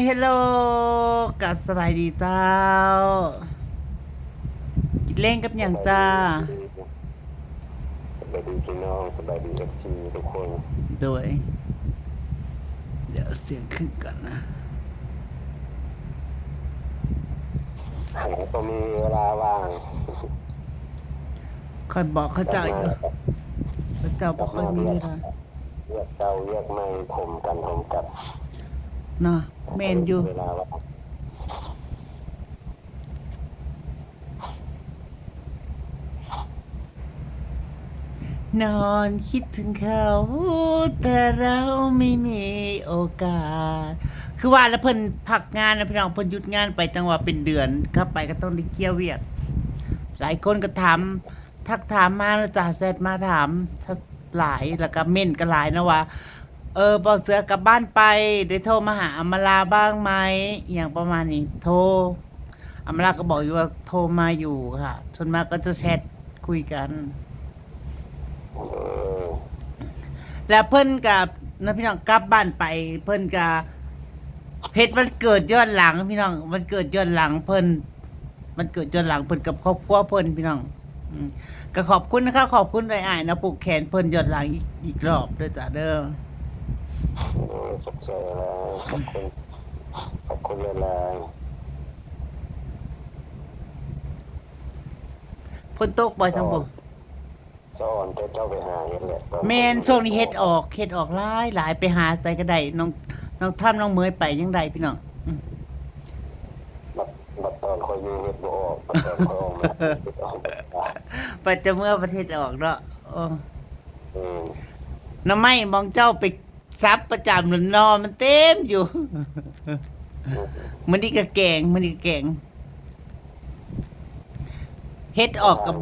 ເຮລໂລ ກະສະບາຍດີເຈົ້າ. ກິນແລງກັບຫຍັງຈ້າ? ສະບາຍດີພີ່ນ້ອງ ສະບາຍດີເອັຟຊີທຸກຄົນ. ໂດຍ ດຽວສຽງຂຶ້ນກ່ອນນະ. ຫາກໍມີເວລາວ່າງ. ຂ້ອຍບອກເຂົາເຈົ້າຢູ່ ເຂົາເຈົ້າບໍ່ຄ່ອຍມີເວລາ. ວຽກເກົ່າວຽກໃໝ່ຖົມກັນຖົມກັນເນາະ. ແມ່ນຢູ່ ເວລາວ່າງ. ນອນຄິດເຖິງເຂົາ ແຕ່ເຮົາໄມ່ມີໂອກາດ. ຄືວ່າລະ ເພິ່ນພັກງານນະພີ່ນ້ອງ ເພິ່ນຢຸດງານໄປຕັ້ງວ່າເປັນເດືອນ ກັບໄປກໍຕ້ອງໄດ້ເຄຍວຽກ. ຫຼາຍຄົນກໍຖາມ ທັກຖາມມານະຈ້າ ແຊັດມາຖາມຫຼາຍ ແລ້ວກໍເມັ້ນກໍຫຼາຍນະວ່າ ເອີ ບ່າວເສືອກັບບ້ານໄປ ໄດ້ໂທມາຫາອຳມາລາບ້າງໄໝ ອີ່ຫຍັງປະມານນີ້. ໂທ ອຳມາລາກໍບອກຢູ່ວ່າໂທມາຢູ່ຄ່ະ ສ່ວນມາກກໍຈະແຊັດຄຸຍກັນ. ເອີ ແລ້ວເພິ່ນກໍນະພີ່ນ້ອງ ກັບບ້ານໄປ ເພິ່ນກໍເຮັດວັນເກີດຍ້ອນຫຼັງພີ່ນ້ອງ ວັນເກີດຍ້ອນຫຼັງເພິ່ນ ວັນເກີດຍ້ອນຫຼັງເພິ່ນກັບຄອບຄົວເພິ່ນພີ່ນ້ອງ. ອືມ ກໍຂອບຄຸນນະຄະ ຂອບຄຸນອ້າຍໆເນາະ ຜູກແຂນເພິ່ນຍ້ອນຫຼັງອີກ ອີກລອບເດີຈ້າເດີ. ໂອ້ຍ ຂອບໃຈຫຼາຍ ຂອບຄຸນ ຂອບຄຸນຫຼາຍໆ. ຝົນຕົກບໍ່ທາງພຸ້ນ? ສະອອນແຕ່ເຈົ້າໄປຫາເຫັດແຫຼະ. ແມ່ນ ຊ່ວງນີ້ເຫັດອອກ ເຫັດອອກຫຼາຍໆ ໄປຫາໃສກໍໄດ້. ນ້ອງ ນ້ອງທຳ ນ້ອງເໝີຍໄປຍັງໄດ້ພີ່ນ້ອງ. ອືມ ບັດ ບັດຕອນຂ້ອຍຢູ່ເຫັດບໍ່ອອກ ບັດຕອນຂ້ອຍອອກມາເຫັດອອກ. ບັດເຈົ້າເມືອບັດເຫັດອອກເນາະ. ໂອ້ ແມ່ນ ໜໍ່ໄມ້ໝ່ອງເຈົ້າໄປ ສັບປະຈຳ ໜໍ່ມັນເຕັມຢູ່. ມື້ນີ້ກໍແກງ ມື້ນີ້ກໍແກງ ເຫັດອອກກັບ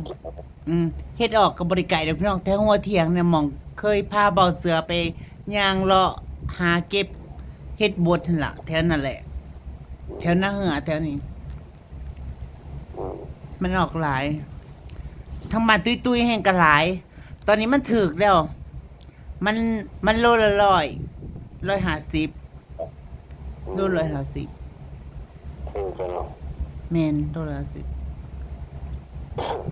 ອືມ ເຫັດອອກກໍບໍ່ໄດ້ໄກດອກພີ່ນ້ອງ ແຖວຫົວຖຽງນີ້ ໝ່ອງເຄີຍພາບ່າວເສືອໄປຍ່າງເລາະຫາເກັບເຫັດບົດຫັ້ນລະ ແຖວນັ້ນແຫຼະ ແຖວນາເຮືອແຖວນີ້. ອືມ ມັນອອກຫຼາຍ ທາງບ້ານຕຸ້ຍໆແຮ່ງກໍຫຼາຍ. ຕອນນີ້ມັນຖືກແລ້ວ ມັນ ມັນໂລລະຮ້ອຍ ຮ້ອຍຫ້າສິບ ໂລລະຮ້ອຍຫ້າສິບ. ຖືກແລ້ວເນາະ. ແມ່ນ ໂລລະຫ້າສິບ.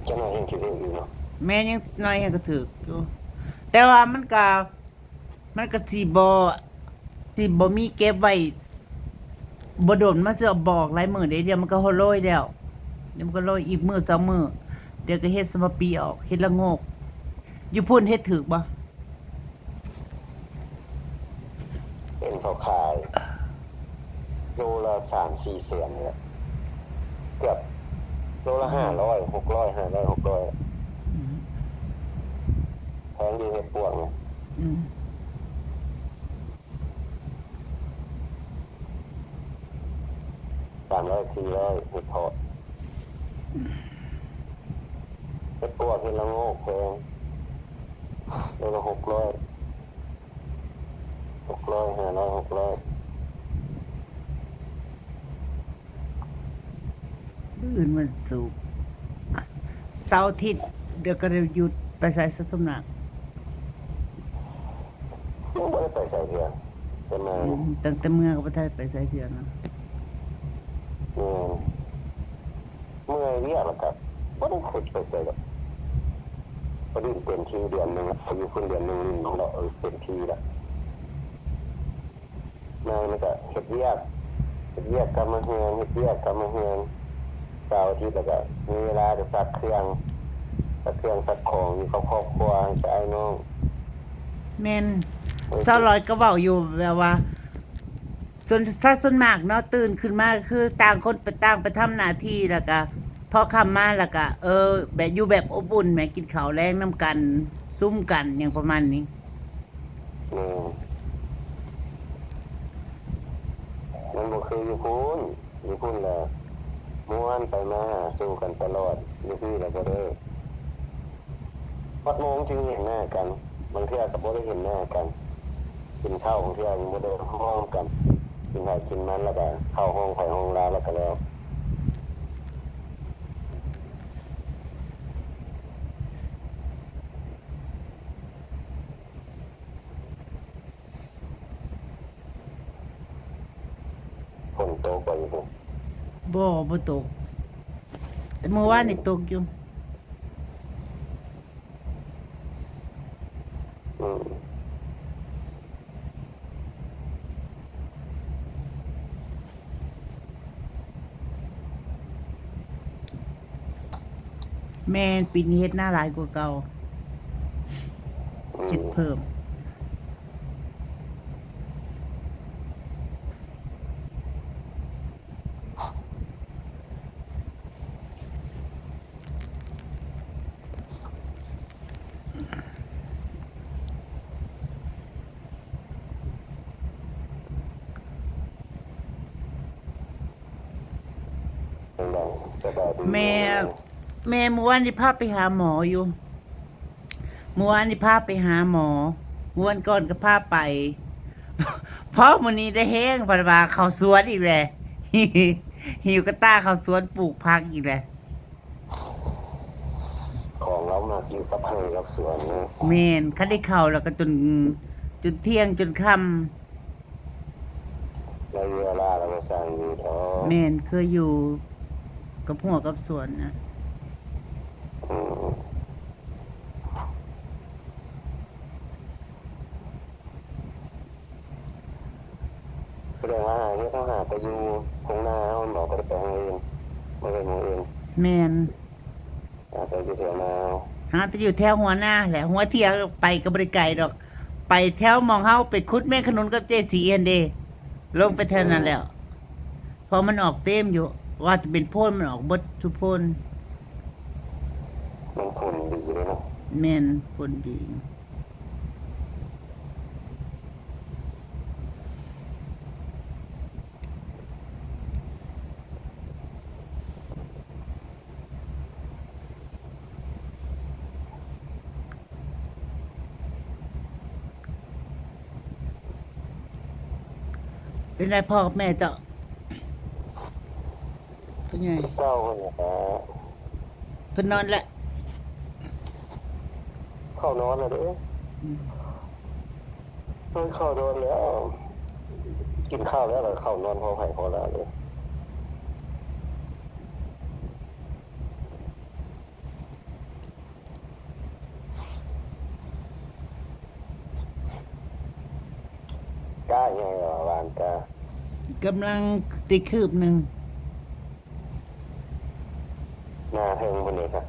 ຈັກໜ້ອຍແຮ່ງຊິຖືກອີກເນາະ. ແມ່ນ ຍັງໜ້ອຍແຮ່ງກໍຖືກຢູ່ ແຕ່ວ່າມັນກໍ ມັນກໍຊິບໍ່ ຊິບໍ່ມີເກັບໄວ້ ບໍ່ດົນມັນຊິອອກ ບໍ່ອອກຫຼາຍມື້ເດ້. ດຽວມັນກໍໂລຍແລ້ວ ດຽວມັນກໍໂລຍອີກມື້ສອງມື້ ດຽວກໍເຫັດສຳມະປີອອກ ເຫັດລະໂງກ. ຢູ່ພຸ້ນເຫັດຖືກບໍ່? ເຫັນເຂົາຂາຍ ໂລລະສາມສີ່ແສນນີ້ແຫຼະ ເກືອບໂລລະຫ້າຮ້ອຍ ຫົກຮ້ອຍ ຫ້າຮ້ອຍ ຫົກຮ້ອຍ. ອືມ ແພງຢູ່ເຫັດປວກນະ. ອືມ ສາມຮ້ອຍ ສີ່ຮ້ອຍ ເຫັດເຜາະ ເຫັດປວກ ເຫັດລະໂງກແພງ ໂລລະຫົກຮ້ອຍ ຫົກຮ້ອຍ ຫ້າຮ້ອຍ ຫົກຮ້ອຍ. ມື້ອື່ນວັນສຸກ ເສົາອາທິດ ດຽວກໍໄດ້ຢຸດ ໄປໃສຊະສົມນາກ? ຍັງບໍ່ໄດ້ໄປໃສເທື່ອ ແຕ່ມາ ອືມ ຕັ້ງແຕ່ເມືອກໍບໍ່ທັນໄດ້ໄປໃສເທື່ອເນາະ. ແມ່ນ ເມື່ອຍວຽກແລ້ວກໍບໍ່ໄດ້ຄິດໄປໃສດອກ ກໍຫຼິ້ນເຕັມທີ່ເດືອນໜຶ່ງ ຢູ່ພຸ້ນເດືອນໜຶ່ງຫຼິ້ນເນາະ ເອີ ເຕັມທີ່ແລ້ວ. ມາແລ້ວກໍເຮັດວຽກ ເຮັດວຽກກັບມາເຮືອນ ເຮັດວຽກກັບມາເຮືອນ ເສົາອາທິດແລ້ວກໍມີເວລາໄປຊັກເຄື່ອງ ຊັກເຄື່ອງຊັກຂອງຢູ່ກັບຄອບຄົວ ໃຫ້ອ້າຍນ້ອງ. ແມ່ນ ເອີ ຊາວລອຍກໍເວົ້າຢູ່ແບບວ່າ ສ່ວນ ຊາ ສ່ວນມາກເນາະ ຕື່ນຂຶ້ນມາຄືຕ່າງຄົນໄປ ຕ່າງໄປທຳໜ້າທີ່ ແລ້ວກໍພໍຄ່ຳມາ ແລ້ວກໍ ເອີ ແບບຢູ່ແບບອົບອຸ່ນແໝ ກິນເຂົ້າແລງນຳກັນ ຊຸມກັນ ຫຍັງປະມານນີ້. ແມ່ນ ມັນບໍ່ຄືຢູ່ພຸ້ນ ຢູ່ພຸ້ນລະມ່ວນ ໄປມາຫາສູ່ກັນຕະຫຼອດ ຢູ່ພີ້ລະບໍ່ໄດ້ ຮອດໂມງຈຶ່ງເຫັນໜ້າກັນ ບາງເທື່ອກໍບໍ່ໄດ້ເຫັນໜ້າກັນ ກິນເຂົ້າບາງເທື່ອຍັງບໍ່ໄດ້ຮ່ວມກັນ ກິນໃຜກິນມັນ ແລ້ວກໍເຂົ້າຫ້ອງໃຜຫ້ອງລາວ ແລ້ວກໍແລ້ວ. ເ ຕົກບໍ່ຢູ່ພຸ້ນ? ບໍ່ ບໍ່ຕົກ ແຕ່ມື້ວານນີ້ຕົກຢູ່. ອືມ ແມ່ນ ປີນີ້ເຮັດນາຫຼາຍກວ່າເກົ່າ. ອືມ ເຮັດເພີ່ມ. ຈັ່ງໃດ ສະບາຍດີ ແມ່ ແມ່ ມື້ວານນີ້ພາໄປຫາໝໍຢູ່. ມື້ວານນີ້ພາໄປຫາໝໍ ມື້ວັນກ່ອນກໍພາໄປ. ພໍມື້ນີ້ໄດ້ແຮງ ເພິ່ນວ່າເຂົ້າສວນອີກແຫຼະ ຫິ້ວກະຕ່າເຂົ້າສວນ ປູກຜັກອີກແຫຼະ. ຂອງລາວມັກຢູ່ກັບໄຮ່ກັບສວນເນາະ. ແມ່ນ ຄັນໄດ້ເຂົ້າແລ້ວກໍຈົນ ຈົນທ່ຽງ ຈົນຄ່ຳ. ລາວຢູ່ລາວ ລາວກໍສ້າງຢູ່ດອກ. ແມ່ນ ເຄີຍຢູ່ກັບຮົ້ວກັບສວນນະ. ອືມ ສະແດງວ່າຫາເຮັດ ເຮົາຫາແຕ່ຢູ່ທົ່ງນາເຮົາແມ່ນບໍ່? ບໍ່ໄດ້ໄປທາງອື່ນ ບໍ່ໄດ້ໄປໝ່ອງອື່ນ. ແມ່ນ. ຫາແຕ່ຢູ່ແຖວນາ ຫາແຕ່ຢູ່ແຖວຫົວນາແຫຼະ. ຫົວເທຍໄປກໍບໍ່ໄດ້ໄກດອກ ໄປແຖວໝ່ອງເຮົາໄປຂຸດແມງຂະໜຸນກັບເຈສີຫັ້ນເດ ລົງໄປແຖວນັ້ນແລ້ວ. ເອີ ເພາະມັນອອກເຕັມຢູ່ ວ່າຈະເປັນໂພນ ມັນອອກເບິດທຸກໂພນ. ມັນຝົນດີເດ້ເນາະ. ແມ່ນ ຝົນດີ. ເປັນໃດພໍ່ກັບແມ່ເຈົ້າ? ເປັນຫຍັງ? ເຈົ້າຫັ້ນແຫຼະ ເພິ່ນນອນແລ້ວ ເຂົ້ານອນແລ້ວເດ້. ອືມ ເພິ່ນເຂົ້ານອນແລ້ວ ກິນເຂົ້າແລ້ວ ເຂົ້ານອນພໍໃຜພໍລາວເດ້. ກ້າໃຫຍ່ແລ້ວຫວາ ຫວ່ານກ້າ ກຳລັງໄດ້ຄືບໜຶ່ງ. ໜ້າເທິງພຸ້ນເດຊະ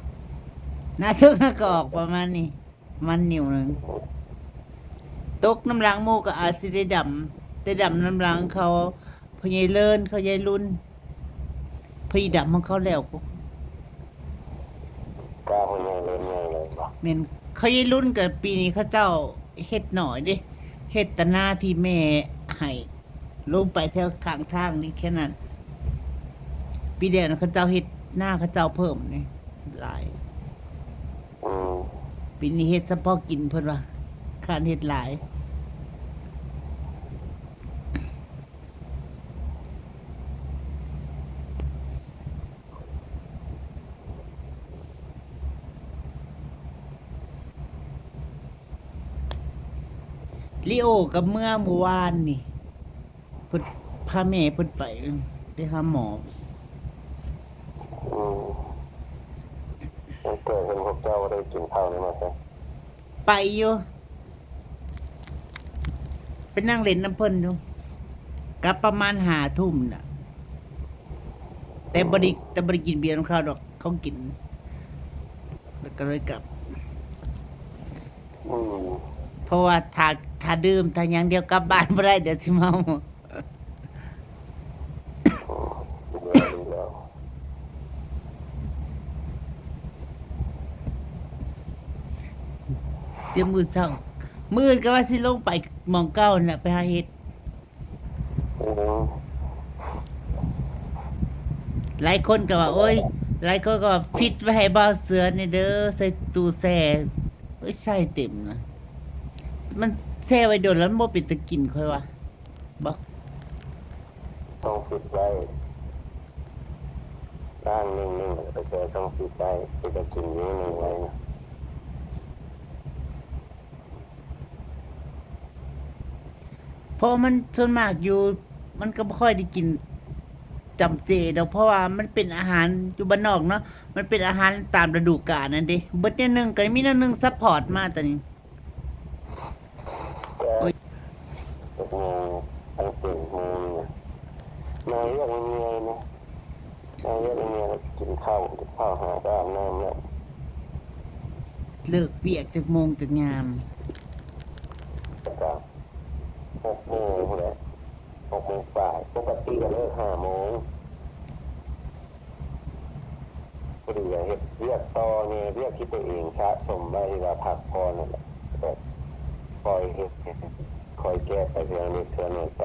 ໜ້າເທິງກໍອອກປະມານນີ້ ປະມານນິ້ວໜຶ່ງ. ຕົກນຳຫຼັງໝູ່ກໍອາດຊິໄດ້ດຳ ໄດ້ດຳນຳຫຼັງເຂົາ ພໍ່ໃຫຍ່ເລີນ ເຂົາໃຫຍ່ລຸນ ພໍດີດຳຂອງເຂົາແລ້ວ. ກ້າພໍ່ໃຫຍ່ເລີ່ມໃຫຍ່ແລ້ວບໍ່? ແມ່ນ ເຂົາໃຫຍ່ລຸນກໍປີນີ້ເຂົາເຈົ້າເຮັດໜ້ອຍເດ້ ເຮັດແຕ່ນາທີ່ແມ່ໃຫ້ ລົງໄປແຖວຂ້າງທາງນີ້ແຄ່ນັ້ນ. ປີແລ້ວນະ ເຂົາເຈົ້າເຮັດນາເຂົາເຈົ້າເພີ່ມນີ້ຫຼາຍ. ອືມ ປີນີ້ເຮັດສະເພາະກິນ ເພິ່ນວ່າ ຄ້ານເຮັດຫຼາຍ. ລີໂອກໍເມືອມື້ວານນີ້ ເພິ່ນພາແມ່ເພິ່ນໄປ ໄປຫາໝໍ. ອືມ ວັນເກີດເພິ່ນ ພວກເຈົ້າບໍ່ໄດ້ກິນເຂົ້ານີ້ມາຊະ? ໄປຢູ່ ໄປນັ່ງຫຼິ້ນນຳເພິ່ນຢູ່ ກັບປະມານຫ້າທຸ່ມນະ ແຕ່ບໍ່ໄດ້ ແຕ່ບໍ່ໄດ້ກິນເບຍນຳເຂົາດອກ ເຂົາກິນ ແລ້ວກໍເລີຍກັບ. ອືມ ເພາະວ່າຖ້າ ຖ້າດື່ມ ຖ້າຫຍັງ ດຽວກັບບ້ານບໍ່ໄດ້ ດຽວຊິເມົາ. ດຽວມື້ເຊົ້າ ມື້ອື່ນກໍວ່າຊິລົງໄປໝ່ອງເກົ່າຫັ້ນແຫຼະ ໄປຫາເຮັດ. ໂອ້ ຫຼາຍຄົນກໍວ່າ ໂອ້ຍ ຫຼາຍຄົນກໍວ່າ ຟິດໄວ້ໃຫ້ບ່າວເສືອແດ່ເດີ ໃສ່ຕູ້ແຊ່. ໂອ້ຍ ໃສ່ເຕັມນະ ມັນແຊ່ໄວ້ດົນແລ້ວ ມັນບໍ່ເປັນຕາກິນ ຂ້ອຍວ່າ. ບໍ່ ຕ້ອງຟິດໄວ້ ລ້າງໜຶ່ງໆ ແລ້ວກໍໄປແຊ່ຊ່ອງຟິດໄວ້ ເປັນຕາກິນຢູ່ ໜຶ່ງໄວ້ນະ. ເພາະມັນສ່ວນມາກຢູ່ ມັນກໍບໍ່ຄ່ອຍໄດ້ກິນ ຈຳເຈດອກ ເພາະວ່າມັນເປັນອາຫານຢູ່ບ້ານນອກເນາະ ມັນເປັນອາຫານຕາມລະດູການນັ້ນເດ້ ເບິດແນວໜຶ່ງກໍມີແນວໜຶ່ງຊັບພອດມາຕອນນີ້. ແຕ່ ໂອ້ຍ ຈັກໂມງ ຕັ້ງແຕ່ໂມງນີ້ນະ ມາວຽກເມື່ອຍນະ ມາວຽກເມື່ອຍ ກິນເຂົ້າ ກິນເຂົ້າຫາກໍອາບນ້ຳແລ້ວ ເລີກວຽກຈັກໂມງຈັກຍາມ? ກໍຫົກໂມງພຸ້ນແຫຼະ ຫົກໂມງປາຍ ປົກກະຕິກໍເລີກຫ້າໂມງ. ພໍດີກໍເຮັດວຽກຕໍ່ແດ່ ວຽກທີ່ຕົວເອງສະສົມໄວ້ທີ່ວ່າພັກຜ່ອນນັ້ນແຫຼະ ແຕ່ກໍຄ່ອຍເຮັດ ຄ່ອຍແກ້ໄປເທື່ອເລັກເທື່ອນ້ອຍໄປ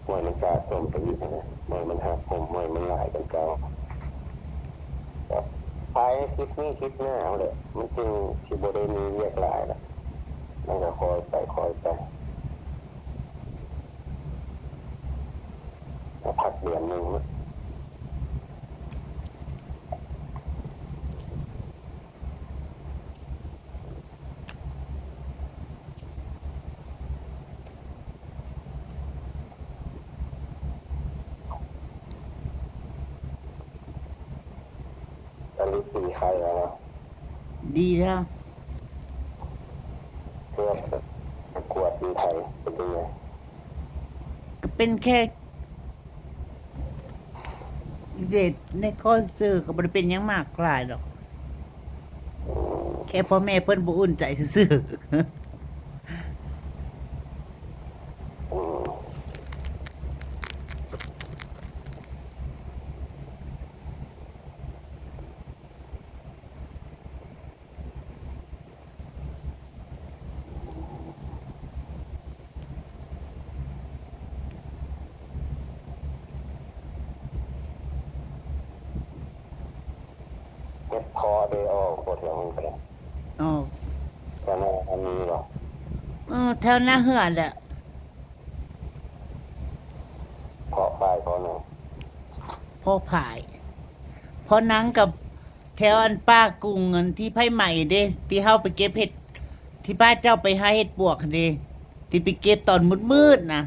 ບໍ່ໃຫ້ມັນສະສົມໄປອີກຫັ້ນນະ ບໍ່ໃຫ້ມັນຫັກຫົມ ບໍ່ໃຫ້ມັນຫຼາຍກວ່າເກົ່າ. ກໍພາຍໃນຄລິບນີ້ຄລິບໜ້າພຸ້ນແຫຼະ ມັນຈຶ່ງຊິບໍ່ໄດ້ມີວຽກຫຼາຍລະ ມັນກໍຄ່ອຍໄປຄ່ອຍໄປ. ກໍພັກເດືອນໜຶ່ງເນາະ ຕອນນີ້ດີຂຶ້ນແລ້ວເນາະ ດີແລ້ວ ຄືວ່າໄປກວດຢູ່ໄທເປັນຈັ່ງໃດ? ກໍເປັນແຄ່ ເດດໃນຄໍຊື່ ກໍບໍ່ໄດ້ເປັນຫຍັງມາກຫຼາຍດອກ ແຄ່ພໍ່ແມ່ເພິ່ນບໍ່ອຸ່ນໃຈຊື່ໆ. ເຫັດເຜາະເດ ອອກບໍ່ແຖວຫັ້ນກໍໄດ້? ອອກ ແຖວນັ້ນມີບໍ່? ເອີ ແຖວນາເຮືອແຫຼະ ເຜາະຝ້າຍ ເຜາະໜັງ ເຜາະຝ້າຍ ເຜາະໜັງກັບ ແຖວອັນປ່າກຸງ ອັນທີ່ໄຟໄໝ້ເດ້ ທີ່ເຮົາໄປເກັບເຫັດ ທີ່ພາເຈົ້າໄປຫາເຫັດປວກຫັ້ນເດ້ ທີ່ໄປເກັບຕອນມືດໆນະ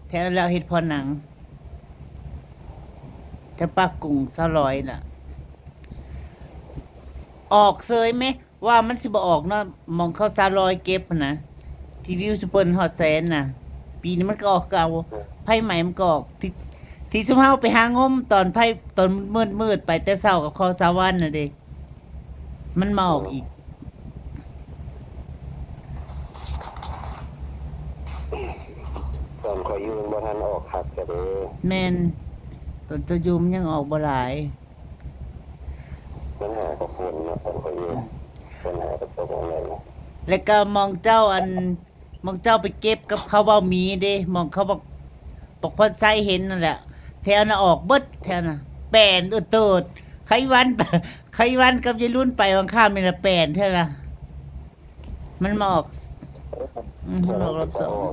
ແຖວນັ້ນແຫຼະເຫັດເຜາະໜັງ ແຖວປ່າກຸງຊາວລອຍນະ ອອກເສີຍແມ ວ່າມັນຊິບໍ່ອອກເນາະ ໝ່ອງເຂົາຊາວລອຍເກັບຫັ້ນນະ ທີ່ວິວຊຸເພິນຮອດແສນນະ ປີນີ້ມັນກໍອອກຄືເກົ່າ ໄຟໄໝ້ມັນກໍອອກ ທີ່ ທີ່ຊຸມເຮົາໄປຫາງົມຕອນໄຟ ຕອນມືດໆ ໄປແຕ່ເຊົ້າກັບເຂົາສາວວັນນະເດ້ ມັນມາອອກອີກ ຕອນຂ້ອຍຢູ່ມັນບໍ່ທັນອອກຄັກເທື່ອເດ້ ແມ່ນ ຕອນເຈົ້າຢູ່ມັນຍັງອອກບໍ່ຫຼາຍ. ມັນຫາກໍຝົນເນາະ ຕອນຂ້ອຍຢູ່ ມັນຫາກໍຕົກແຮງ. ແລ້ວກໍໝ່ອງເຈົ້າ ອັນ ໝ່ອງເຈົ້າໄປເກັບກັບເຂົາເວົ້າໝີເດ້ ໝ່ອງເຂົາບັກ ບັກພອນໄຊເຫັນນັ້ນແຫຼະ ແຖວນັ້ນອອກເບິດ ແຖວນັ້ນ ແປນເອີດເຕີດ. ໄຄວັນ ໄຄວັນກັບຍາຍລຸນໄປຫວ່າງຄ່ຳນີ້ລະ ແປນແທ້ລະ. ມັນມາອອກ ອືມ ມັນອອກຮອບສອງ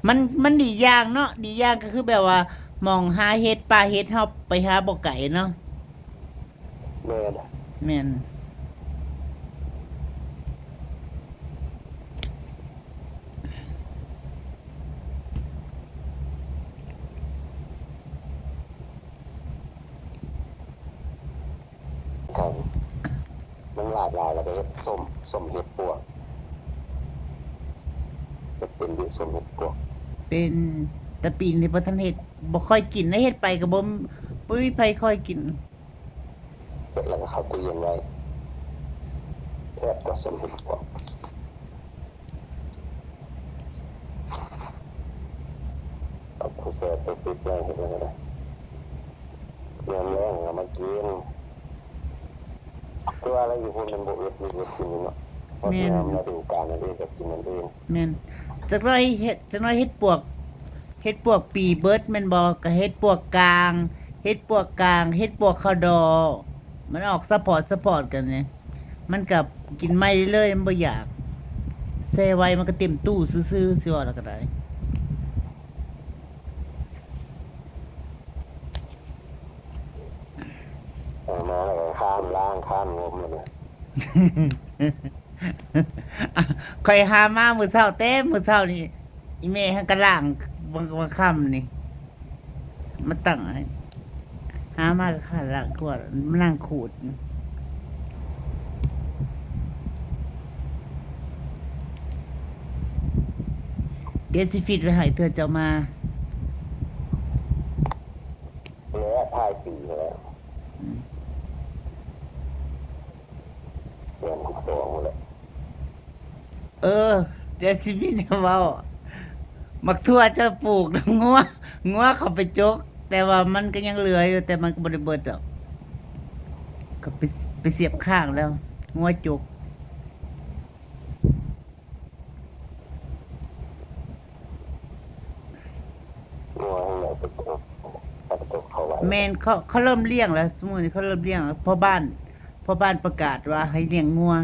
ມັນ ມັນດີຢ່າງເນາະ ດີຢ່າງກໍຄືແບບວ່າ ໝ່ອງຫາເຫັດ ປ່າເຫັດ ເຮົາໄປຫາບໍ່ໄກເນາະ. ແມ່ນ ແມ່ນ. ກັນ ມັນຫຼາກຫຼາຍ ແລ້ວກໍເຮັດສົ້ມ ສົ້ມເຫັດປວກ ເຮັດເປັນຢູ່ ສົ້ມເຫັດປວກ ເປັນ. ແຕ່ປີນີ້ບໍ່ທັນເຮັດ ບໍ່ຄ່ອຍກິນ ໄດ້ເຮັດໄປກໍບໍ່ ບໍ່ມີໃຜຄ່ອຍກິນ. ເຮັດແລ້ວກໍເຂົ້າຕູ້ເຢັນໄວ້ ແຊບຕົວະ ສົ້ມເຫັດປວກ. ເອົາຜູ້ແຊບຕົວະ ຟິດໄວ້ເຮັດແລ້ວກໍໄດ້ ຍາມແລ້ງເອົາມາກິນ. ຄືວ່າລະ ຢູ່ພຸ້ນມັນບໍ່ອຶດຢູ່ອຶດກິນເນາະ ຮອດຍາມລະດູການອັນອື່ນກໍກິນອັນອື່ນ. ແມ່ນ ຈັກໜ້ອຍເຮັດ ຈັກໜ້ອຍເຫັດປວກ ເຫັດປວກປີເບິດແມ່ນບໍ່? ກໍເຫັດປວກກາງ ເຫັດປວກກາງ ເຫັດປວກເຂົ້າດໍ ມັນອອກສະພອດສະພອດກັນນີ້ ມັນກໍກິນໃໝ່ເລື້ອຍໆ ມັນບໍ່ຢາກ ແຊ່ໄວ້ມັນກໍເຕັມຕູ້ຊື່ໆ ຊິເວົ້າແລ້ວກໍໄດ້. ເອົາມາແລ້ວກໍຄ້ານລ້າງ ຄ້ານງົມແລ້ວນະ. ຂ້ອຍຫາມາມື້ເຊົ້າ ແຕ່ມື້ເຊົ້ານີ້ ອີ່ແມ່ຫັ້ນກະລ້າງ ບາງ ບາງຄ່ຳນີ້ ມາຕັ້ງໃຫ້ ຫາມາກໍຂ້າລະກວດ ມານັ່ງຂູດ. ດຽວຊິຟິດໄວ້ໃຫ້ເທື່ອເຈົ້າມາ. ແລ້ວທ້າຍປີແລ້ວ ອືມ ເດືອນສິບສອງພຸ້ນແຫຼະ. ເອີ ດຽວຊິມີແນວເວົ້າ. ໝາກຖົ່ວເຈົ້າປູກ ງົວ ງົວເຂົາໄປຈົກ ແຕ່ວ່າມັນກໍຍັງເຫຼືອຢູ່ ແຕ່ມັນກໍບໍ່ໄດ້ເບິດດອກ ກໍໄປ ໄປສຽບຄ້າງແລ້ວ ງົວຈົກ. ງົວຫັ້ນແຫຼະໄປຕົກ ໄປຕົກເຂົາໄວ້. ແມ່ນ ເຂົາ ເຂົາເລີ່ມລ້ຽງແລ້ວ ຊຸມື້ນີ້ເຂົາເລີ່ມລ້ຽງແລ້ວ. ພໍ່ບ້ານ ພໍ່ບ້ານປະກາດວ່າໃຫ້ລ້ຽງງົວ.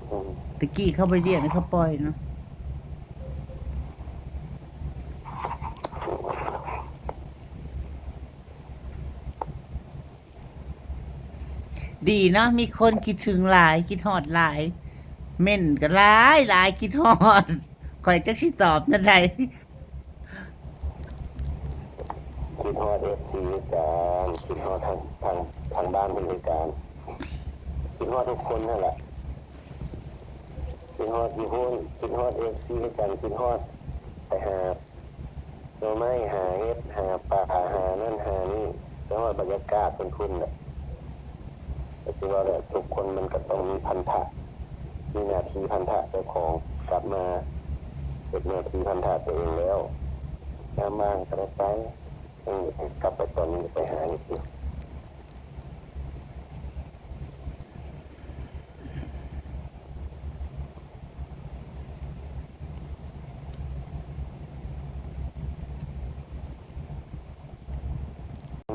ອືມ ແຕ່ກີ້ເຂົາບໍ່ລ້ຽງ ເຂົາປ່ອຍເນາະ. ດີເນາະ ມີຄົນຄິດເຖິງຫຼາຍ ຄິດຮອດຫຼາຍ ເມັ້ນກໍຫຼາຍຫຼາຍ ຄິດຮອດ. ຂ້ອຍຈັກຊິຕອບແນວໃດ. ຄິດຮອດເອັຟຊີຄືກັນ ຄິດຮອດທາງ ທາງ ທາງບ້ານເພິ່ນຄືກັນ ຄິດຮອດທຸກຄົນຫັ້ນແຫຼະ. ຄິດຮອດຢູ່ພຸ້ນ ຄິດຮອດເອັຟຊີຄືກັນ ຄິດຮອດໄປຫາ ໜໍ່ໄມ້ ຫາເຫັດ ຫາປາ ຫານັ້ນຫານີ້ ໄປຮອດບັນຍາກາດເພິ່ນພຸ້ນແຫຼະ. ກໍຄືວ່າແຫຼະ ທຸກຄົນມັນກໍຕ້ອງມີພັນທະ ມີໜ້າທີ່ພັນທະເຈົ້າຂອງ ກັບມາເຮັດໜ້າທີ່ພັນທະຕົວເອງແລ້ວ ຍາມວ່າງກໍໄດ້ໄປ. ຍັງຢາກກັບໄປຕອນນີ້ ໄປຫາເຮັດຢູ່.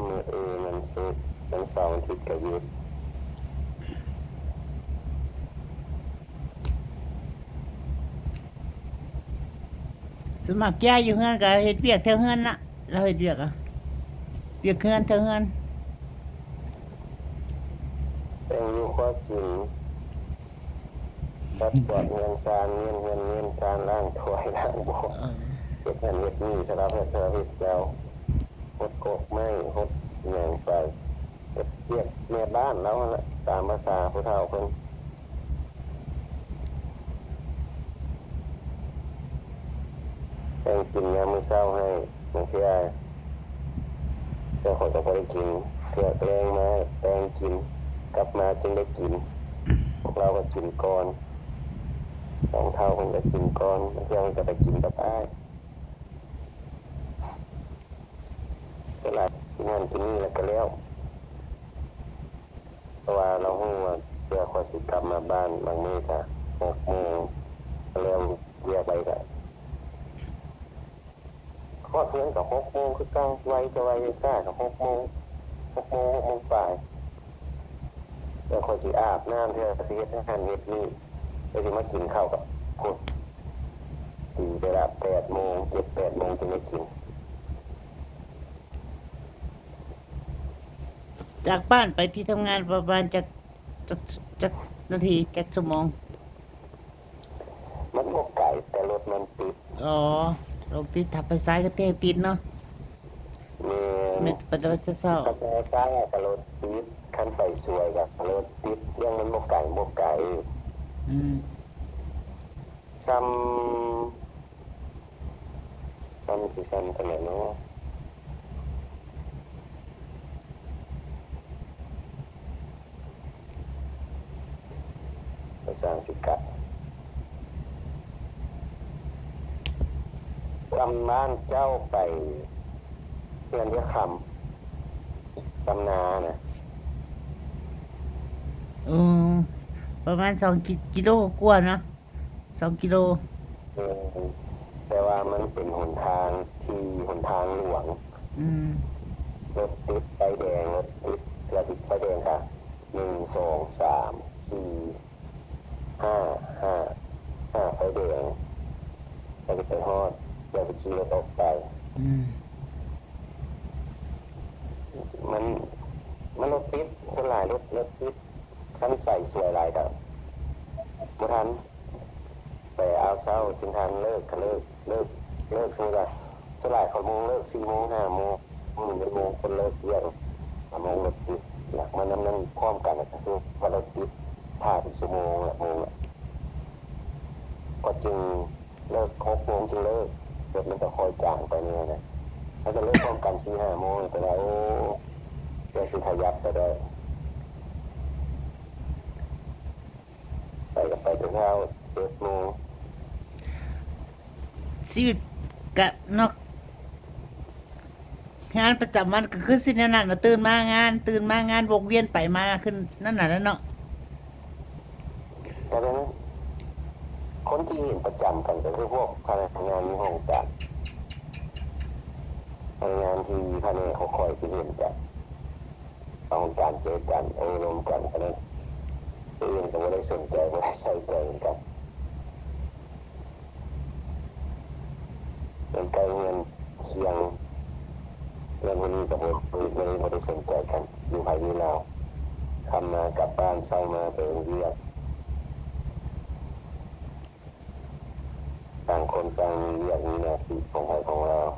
ມື້ ເອີ ວັນສຸກ ວັນເສົາ ວັນອາທິດກໍຢຸດ. ສ່ວນມາກຍາຍຢູ່ເຮືອນກໍເຮັດວຽກແຖວເຮືອນນະ ລາວເຮັດວຽກ ວຽກເຮືອນແຖວເຮືອນ ແຕ່ງຢູ່ຄົວກິນ ປັດກວາດເຮືອນຊານ ມ້ຽນເຮືອນມ້ຽນຊານ ລ້າງຖ້ວຍລ້າງບ່ອນ ເອີ ເຮັດນັ້ນເຮັດນີ້ ສາລະພັດສາລະພິດ ແລ້ວຫົດກົກໄມ້ ຫົດຫຍັງໄປ ເຮັດວຽກແມ່ບ້ານລາວຫັ້ນແຫຼະ ຕາມພາສາຜູ້ເຖົ້າເພິ່ນ. ແຕ່ງກິນຍາມມື້ເຊົ້າໃຫ້ ບາງເທື່ອ ແຕ່ຂ້ອຍກໍບໍ່ໄດ້ກິນ ເທື່ອແລງມາແຕ່ງກິນ ກັບມາຈຶ່ງໄດ້ກິນ. ພວກລາວກໍກິນກ່ອນ ສອງເຖົ້າເພິ່ນກໍກິນກ່ອນ ບາງເທື່ອເພິ່ນກໍໄດ້ກິນກັບອ້າຍ. ສ່ວນຫຼາຍກິນຫັ້ນກິນນີ້ແລ້ວກໍແລ້ວ. ເພາະວ່າລາວຮູ້ວ່າເທື່ອຂ້ອຍຊິກັບມາບ້ານ ບາງມື້ກະຫົກໂມງ ແລ້ວວຽກໄວກະຮອດເຮືອນກະຫົກໂມງຄືເກົ່າ ໄວຈະໄວຊ້າກະຫົກໂມງ ຫົກໂມງ ຫົກໂມງປາຍ ແລ້ວຂ້ອຍຊິອາບນ້ຳ ເທື່ອຊິເຮັດຫັ້ນເຮັດນີ້ ແລ້ວຊິມາກິນເຂົ້າກັບ ໂອ້ຍ ຕີໄປລະແປດໂມງ ເຈັດແປດໂມງຈຶ່ງໄດ້ກິນ. ຈາກບ້ານໄປທີ່ທຳງານປະມານຈັກ ຈັກ ຈັກນາທີ ຈັກຊົ່ວໂມງ? ມັນບໍ່ໄກ ແຕ່ລົດມັນຕິດ. ອໍ ລົດຕິດ ຖ້າໄປສາຍກໍຕິດເນາະ. ແມ່ນ ແມ່ນ ໄປແຕ່ເຊົ້າ ຄັນໄປສາຍກໍລົດຕິດ ຄັນໄປສວຍກໍລົດຕິດ ເລື່ອງມັນບໍ່ໄກ ບໍ່ໄກ. ອືມ ຊ່ຳ ຊ່ຳຊິຊ່ຳຈັ່ງໃດເນາະ ພາສາຊິກະ ຊ່ຳບ້ານເຈົ້າໄປເຮືອນເອື້ອຍຄຳ ຊ່ຳນານະ. ເອີ ປະມານສອງກິ ກິໂລກວ່າເນາະ. ສອງກິໂລ. ແມ່ນ ແຕ່ວ່າມັນເປັນຫົນທາງທີ່ຫົນທາງຫຼວງ. ອືມ ລົດຕິດໄຟແດງ ລົດຕິດ ເທື່ອຊິໄຟແດງກະ ໜຶ່ງ ສອງ ສາມ ສີ່ ຫ້າ ຫ້າ ຫ້າໄຟແດງ ກະຊິໄປຮອດ ກະຊິຂີ່ລົດອອກໄປ. ອືມ ມັນ ມັນລົດຕິດ ສ່ວນຫຼາຍລົດ ລົດຕິດ ຄັນໄປສວຍຫຼາຍກະບໍ່ທັນ. ໄປອ່າວເຊົ້າຈຶ່ງທັນ ເລີກກະເລີກ ເລີກ ເລີກ ສົມມຸດວ່າ ສ່ວນຫຼາຍເຂົາໂມງເລີກສີ່ໂມງ ຫ້າໂມງ ນີ້ແມ່ນໂມງຄົນເລີກວຽກ ຫ້າໂມງລົດຕິດ. ລະມານຳນັ້ນພ້ອມກັນກໍຄືວ່າລົດຕິດຖ້າເປັນຊົ່ວໂມງລະ ໂມງລະ ກໍຈຶ່ງເລີກຫົກໂມງຈຶ່ງເລີກ ລົດມັນກໍຄ່ອຍຈາງໄປແດ່ນະ. ມັນກໍເລີກພ້ອມກັນສີ່ຫ້າໂມງ ແຕ່ວ່າ ໂອ້ ແຕ່ຊິຂະຫຍັບໄປໄດ້ ໄປກໍໄປແຕ່ເຊົ້າເຈັດໂມງ. ຊີວິດກະເນາະ ງານປະຈຳວັນກໍຄືຊິແນວນັ້ນນະ ຕື່ນມາງານ ຕື່ນມາງານ ວົນວຽນໄປມາຄືນັ້ນນະເນາະ. ກໍແນວນັ້ນ ຄົນທີ່ເຫັນປະຈຳກັນກໍຄືພວກພະນັກງານຢູ່ຫ້ອງການ ພະນັກງານທີ່ພະແນກຂອງຂ້ອຍທີ່ເຫັນກັນ ເອົາຫ້ອງການເຈີກັນ ໂອ້ລົມກັນເທົ່ານັ້ນ ຜູ້ອື່ນກໍບໍ່ໄດ້ສົນໃຈ ບໍ່ໄດ້ໃສ່ໃຈຫຍັງກັນ. ມັນໃກ້ເຮືອນຄຽງ ເລື່ອງພວກນີ້ກໍບໍ່ ບໍ່ໄດ້ ບໍ່ໄດ້ສົນໃຈກັນ ຢູ່ໃຜຢູ່ລາວ ຄ່ຳມາກັບບ້ານ ເຊົ້າມາໄປເຮັດວຽກ ຕ່າງຄົນຕ່າງມີວຽກມີໜ້າທີ່ຂອງໃຜຂອງລາວ.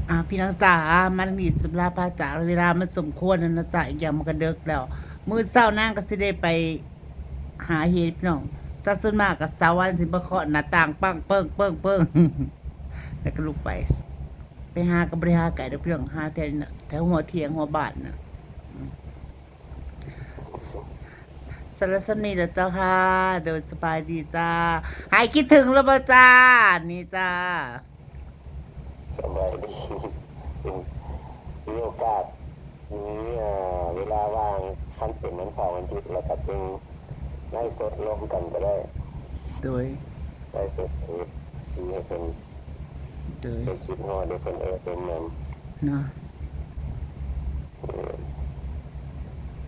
ອ່າ ພີ່ນ້ອງຈ໋າ ມານີ້ສຳລັບພະຈາກເວລາມັນສົມຄວນແລ້ວນະຈ໋າ ອີກຢ່າງມັນກໍເດິກແລ້ວ ມື້ເຊົ້ານາງກໍຊິໄດ້ໄປຫາເຫັດພີ່ນ້ອງ. ຊະ ສ່ວນມາກກໍຊາວວັນຊິມາເຄາະໜ້າຕ່າງປັງເປິງໆ ແລ້ວກໍລຸກໄປ ໄປຫາກໍບໍ່ໄດ້ຫາໄກດອກພີ່ນ້ອງ ຫາແຖວນີ້ນະ ແຖວຫົວທຽງຫົວບ້ານນະ. ສຳລັບສ່ຳນີ້ເດີເຈົ້າຄ່ະ ໂດຍ ສະບາຍດີຈ້າ ຫາຍຄິດເຖິງແລ້ວບໍ່ຈ້າ ນີ້ຈ້າ. ສະບາຍດີ ມີໂອກາດ ມີ ເອີ ເວລາວ່າງ ຄັນເປັນວັນເສົາວັນອາທິດ ແລ້ວກໍຈຶ່ງໄລຟ໌ສົດລົມກັນກໍໄດ້ ໂດຍ ໄລຟ໌ສົດເອັຟຊີໃຫ້ເພິ່ນ ໂດຍ ໄດ້ຄິດຮອດ ໄດ້ເພິ່ນເອີ້ນນຳເນາະ. ເອີ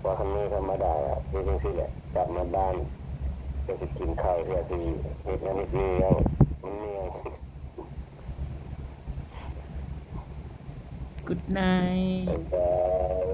ວ່າຄັນມື້ທຳມະດາເຮັດຈັ່ງຊີ້ແຫຼະ ກັບມາບ້ານ ແຕ່ຊິກິນເຂົ້າ ແຕ່ຊິເຮັດນັ້ນເຮັດນີ້ແລ້ວ ມັນເມື່ອຍ. Good night. ບາຍບາຍ.